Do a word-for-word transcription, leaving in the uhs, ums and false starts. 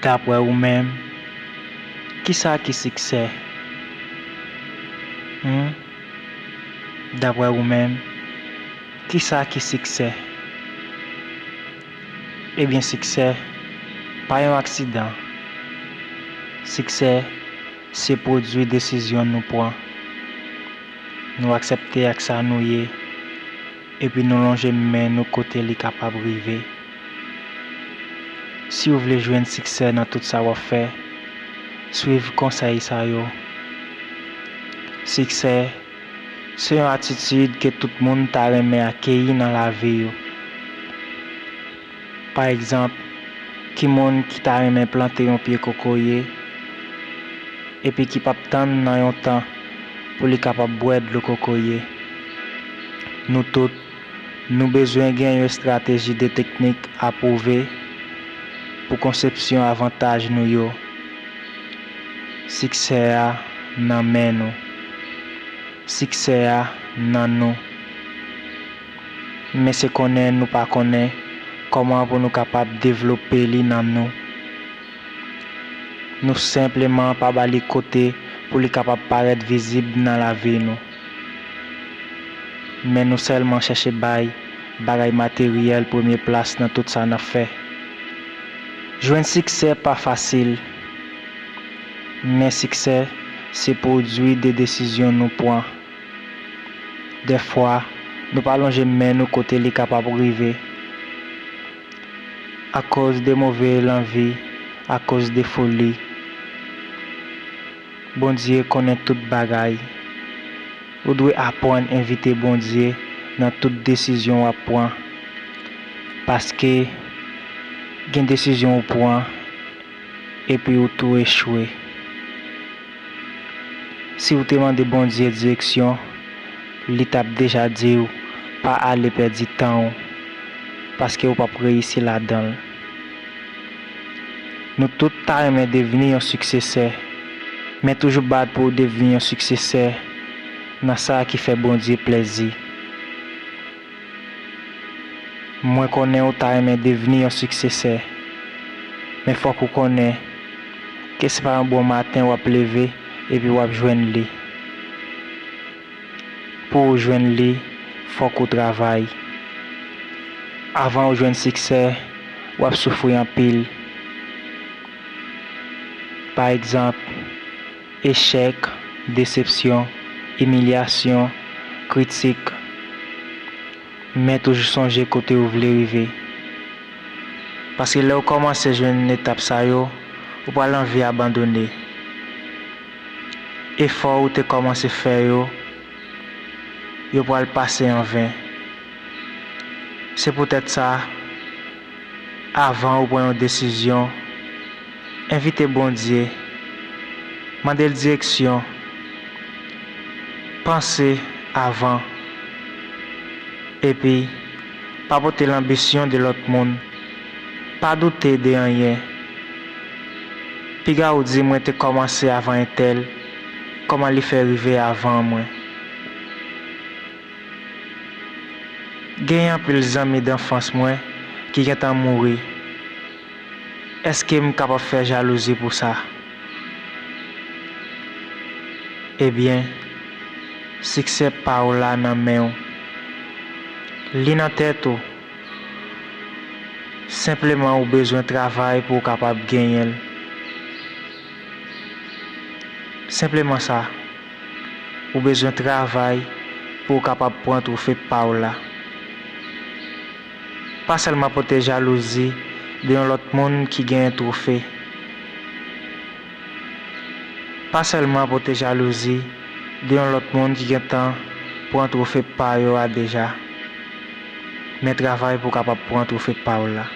Daprè ou menm, kisa ki siksè? Hmm? Daprè ou menm, kisa ki siksè? Ebyen, siksè pa yon aksidan. Siksè se pwodui desizyon nou pran. Nou aksepte ak sa nou ye, epi nou lonje men nou kote li kapab rive. Si w vle jwenn siksè nan tout sa w ap fè, swiv konsèy sa yo. Siksè se yon atitid ke tout moun ta renmen akeyi nan lavi yo. Pa egzanp, ki moun ki ta renmen plante yon pye kokoye, epi ki p ap tann nan yon tan pou li kapab bwè dlo kokoye? Nou tout, nou bezwen gen yon estrateji de teknik apwouve pou konsepsyon avantaj nou yo. Siksè a nan men nou. Siksè a nan nou. Men se konnen nou pa konnen kòman pou nou kapab devlope li nan nou. Nou senpleman pa ba li kote pou li kapab parèt vizib nan lavi nou. Men nou sèlman chèche bay bagay materyèl premye plas nan tout sa n ap fè. Jwenn siksè pa fasil, men siksè se pwodui de desizyon nou pran. Dèfwa, nou pa lonje men nou kote li kapab rive. Akoz de move lanvi, akoz de foli. Bondye konnen tout bagay. Ou dwe aprann envite Bondye nan tout desizyon w ap pran. Paske gen desizyon ou pran, epi ou tou echwe. Si w te mande Bondye direksyon, li t ap deja di w pa ale pèdi tan w, paske w p ap reyisi ladan l. Nou tout ta renmen devni yon siksesè, men toujou bat pou w devni yon siksesè nan sa ki fè Bondye plèzi. Mwen konnen ou ta renmen devni yon siksesè, men fòk ou konnen ke se pa yon bon maten w ap leve epi w ap jwenn li. Pou ou jwenn li, fòk ou travay. Avan ou jwenn siksè, w ap soufri anpil. Pa egzanp, echèk, desepsyon, imilyasyon, kritik. Men toujou sonje kote ou vle rive. Paske lè ou kòmanse jwenn etap sa yo, ou pral anvi abandone. Efò ou te kòmanse fè yo, yo pral pase anven. Se poutèt sa, avan ou pran yon desizyon, envite Bondye, mande l direksyon, panse avan, epi pa pote lanbisyon de lòt moun, pa doute de anyen. Piga ou di mwen te kòmanse avan entèl, kòman li fè rive avan mwen? Genyen anpil zanmi danfans mwen ki gentan mouri. Èske m kapab fè jalouzi pou sa? Ebyen, siksè pa w la nan men w. Li nan tèt ou. Senpleman ou bezwen travay pou w kapab genyen l. Senpleman sa. Ou bezwen travay pou w kapab pran twofe pa w la. Pa sèlman pote jalouzi de yon lòt moun ki genyen twofe. Pa sèlman pote jalouzi de yon lòt moun ki gentan pran twofe pa yo a deja, men travay pou w kapab pran twofe pa w la.